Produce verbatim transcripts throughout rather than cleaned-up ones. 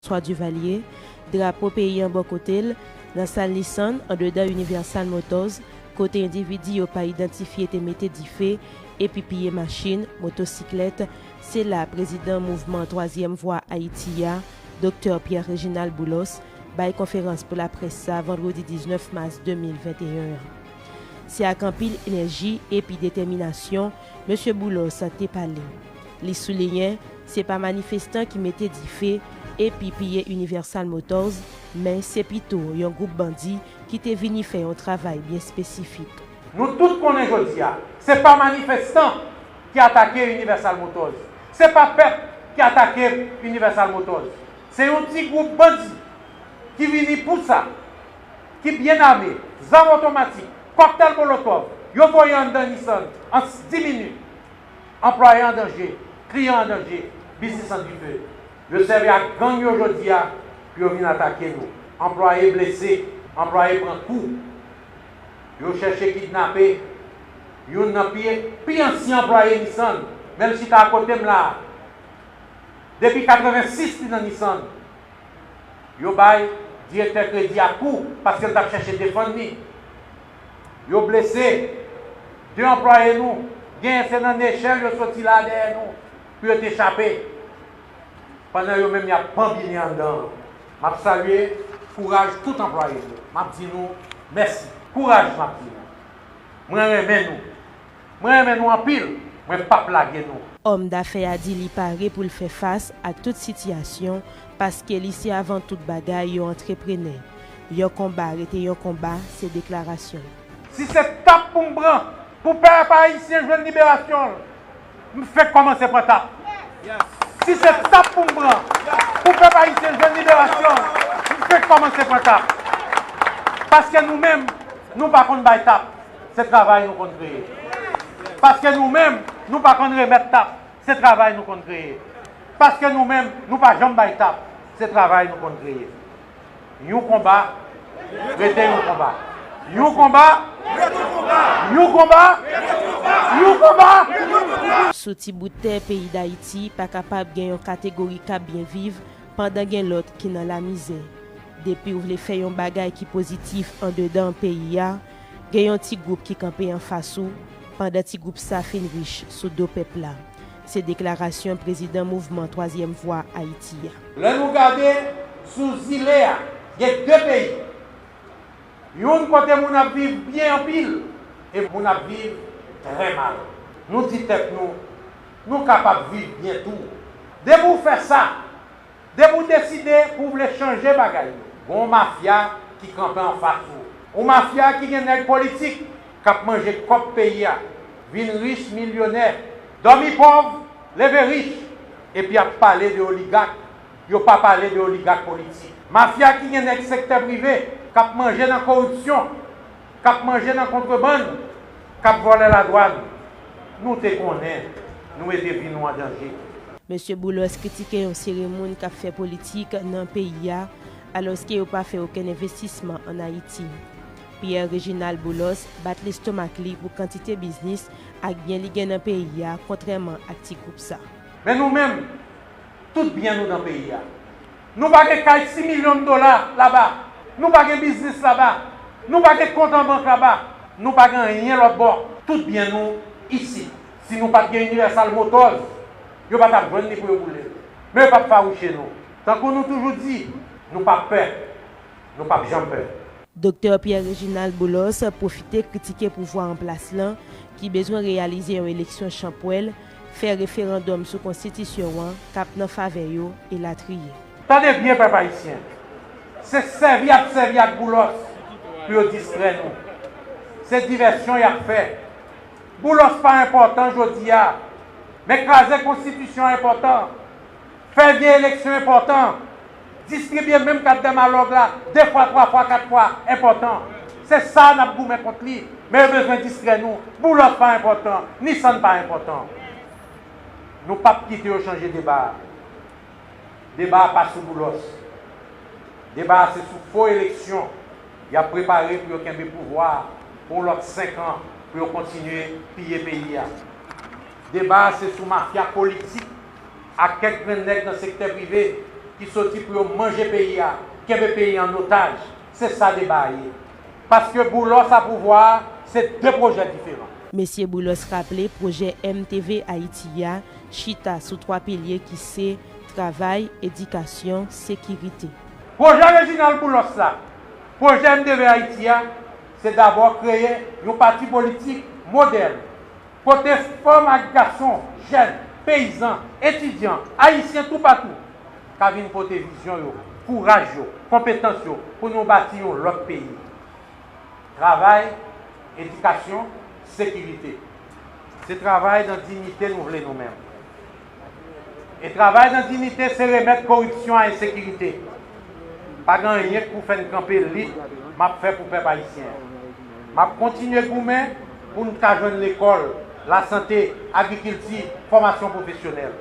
François Duvalier, drapo peyi an bò kote l, nan sal Nissan, andedan Universal Motors, kote endividi yo pa idantifye te mete dife epi piye machin, motosiklèt, se la prezidan mouvman Twazyèm Vwa Ayiti a, Doktè Pierre Réginald Boulos, bay konferans pou laprès sa vandredi diznèf mas de mil venteyen an. Se ak anpil enèji epi detèminasyon mesye Boulos te pale. Li souliyen, se pa manifestan ki mete dife epi piye Universal Motors, men se pito yon gwoup bandi ki te vini fè yon travay byen espesifik. Nou tout konnen jodi a, se pa manifestan ki atake Universal Motors. Se pa pèp ki atake Universal Motors. Se yon ti gwoup bandi ki vini pou sa, ki byen ame, zam otomatik, kòktèl molotòv, yo voye anndan Nissan an dis minit. Anplwaye an danje, kliyan an danje, biznis an dife. Yo sèvi ak gang yo jodi a pou yo vin atake nou. Anplwaye blese, anplwaye pran kou. Yo chèche kidnape youn nan pi, pi ansyen anplwaye Nissan, men l chita akote m la a. Depi katrevensis li nan Nissan. Yo bay direktè kredi a kou paske l t ap chèche defann li. Yo blese de anplwaye nou. Genyen se nan nechèl yo soti la dèyè nou pou yo te chape. Pandan yo menm y ap banbinen anndan an. M ap salye kouraj tout anplwaye nou. M ap di nou mèsi. Kouraj m ap di nou. Mwen renmen nou. Mwen renmen nou anpil. Mwen p ap lage nou. Òm dafè a di li pare pou l fè fas ak tout sitiyasyon paske li se avan tout bagay yon antreprenè. Yon konba rete yon konba, se deklarasyon l. Si se tap pou m pran pou pèp ayisyen jwenn liberasyon l, m fenk kòmanse pran tap. Si se tap pou m pran pou pèp ayisyen jwenn liberasyon l, m fenk kòmanse pran tap. Paske nou menm, nou pa konn bay tap, se travay nou konn kreye. Paske nou menm, nou pa konn remèt tap, se travay nou konn kreye. Paske nou menm, nou pa janm bay tap, se travay nou konn kreye. Yon konba rete yon konba. Yon konba, yon konba, yon konba. Sou ti bout tè peyi Dayiti pa kapab gen yon kategori k ap byen viv pandan gen lòt ki nan lamizè. Depi w vle fè yon bagay ki pozitif andedan peyi a, gen yon ti gwoup ki kanpe anfas ou, pandan ti gwoup sa fin rich sou do pèp la. Se deklarasyon prezidan mouvman Twazyèm Vwa Ayiti a. Lè nou gade sou zile a, gen de peyi. Youn kote moun ap viv byen anpil, e moun ap viv trè mal. Nou di tèt nou, nou kapab viv byen tou. Depi w fè sa, depi w deside pou w vle chanje bagay yo, gon mafya ki kanpe anfas ou. Yon mafya ki gen nèg politik k ap manje kòb peyi a, vin rich, milyonè, dòmi pòv, leve rich, epi ap pale de oligak, yo pa pale de oligak politik. Mafya ki gen nèg sektè prive k ap manje nan koripsyon, k ap manje nan kontrebann, k ap vòlè ladwàn. Nou te konnen nou mete vi nou an danje. Mesye Boulos kritike yon seri moun k ap fè politik nan peyi a, alòske yo pa fè okenn envestisman ann Ayiti. Pierre Réginald Boulos bat lestomak li pou kantite biznis ak byen li gen nan peyi a, kontrèman ak ti gwoup sa. Men nou menm, tout byen nou nan peyi a. Nou pa gen kay sis milyon dola laba. Nou pa gen biznis laba. Nou pa gen kont an bank laba. Nou pa gen anyen lòt bò. Tout byen nou isit. Si nou pa t gen Universal Motors, yo pa t ap jwenn li pou yo boule l. Men yo p ap fawouche nou. Tankou nou toujou di, nou p ap pè. Nou p ap janm pè. Doktè Pierre Réginald Boulos pwofite kritike pouvwa an plas lan ki bezwen reyalize yon eleksyon chanpwèl, fè referandòm sou konstitisyon an k ap nan favè yo, elatriye. Tande byen pèp ayisyen, se sèvi y ap sèvi ak Boulos pou yo distrè nou. Se divèsyon y ap fè. Boulos pa enpòtan jodi a, men kraze konstitisyon an enpòtan. Fè vye eleksyon enpòtan. Distribye menm kat dèmalòg la de fwa, twa fwa, kat fwa enpòtan. Se sa n ap goumen kont li. Men yo bezwen distrè nou. Boulos pa enpòtan. Nissan pa enpòtan. Nou p ap kite yo chanje deba a. Deba a pa sou Boulos. Deba a se sou fo eleksyon y ap prepare pou yo kenbe pouvwa a pou yon lòt senk an. pou yo kontinye piye peyi a. Deba a se sou mafya politik ak kèk grenn nèg nan sektè prive ki soti pou yo manje peyi a, kenbe peyi an otaj. Se sa deba a ye. Paske Boulos a pouvwa a, se de pwojè diferan. Mesye Boulos raple pwojè M T V Ayiti a chita sou twa pilye ki se travay, edikasyon, sekirite. Pwojè Reginald Boulos la, pwojè M T V Ayiti a, se dabò kreye yon pati politik modèn, kote fanm ak gason, jèn, peyizan, etidyan, ayisyen toupatou ka vin pote vizyon yo, kouraj yo, konpetans yo pou nou bati yon lòt peyi. Travay, edikasyon, sekirite. Se travay nan diyite nou vle nou menm. E travay nan diyite se remèt koripsyon a ensekirite. Pa gen anyen k pou fè n kanpe lit m ap fè pou pèp ayisyen an. M ap kontinye goumen pou n ka jwenn lekòl, lasante, agrikilti, fòmasyon pwofesyonèl.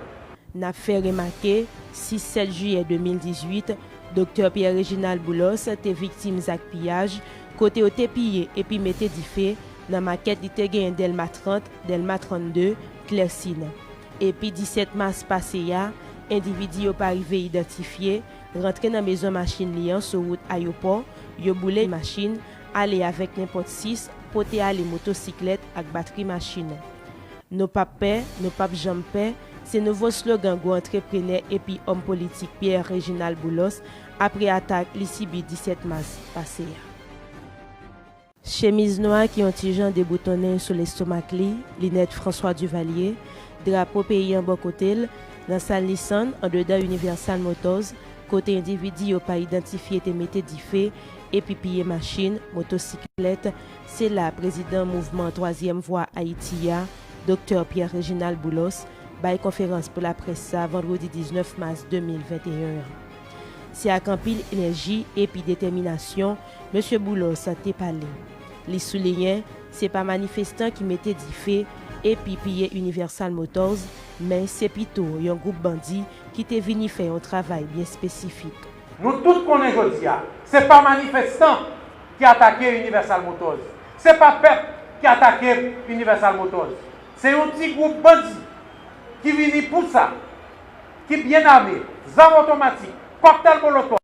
N ap fè remake, sis sèt jiyè de mil dizuit, Doktè Pierre Reginald Boulos te viktim zak piyaj, kote yo te piye epi mete dife nan makèt li te genyen Dèlma trant, Dèlma trannde, Klèsin. Epi disèt mas pase a, endividi yo pa rive idantifye, rantre nan mezon machin li an sou wout Ayopò, yo boule machin, ale avèk nenpòt sis, pote ale motosiklèt ak batri machin. Nou p ap pè, nou p ap janm pè, se nouvo slogan gwo antreprenè epi òm politik Pierre Reginald Boulos apre atak li sibi disèt mas pase a. Chemiz nwa ki yon ti jan deboutonnen sou lestomak li, linèt François Duvalier, drapo peyi an bò kote l, nan sal Nissan, andedan Universal Motors, kote endividi yo pa idantifye te mete dife epi piye machin, motosiklèt, se la prezidan mouvman Twazyèm Vwa Ayiti a, Doktè Pierre Reginald Boulos, bay konferans pou laprès sa vandredi diznèf mas de mil venteyen an. Se ak anpil enèji epi detèminasyon mesye Boulos te pale. Li souliyen, se pa manifestan ki mete dife epi piye Universal Motors, men se pito yon gwoup bandi ki te vini fè yon travay byen espesifik. Nou tout konnen jodi a, se pa manifestan ki atake Universal Motors. Se pa pèp ki atake Universal Motors. Se yon ti gwoup bandi ki vini pou sa, ki byen ame, zam otomatik, kòktèl molotòv.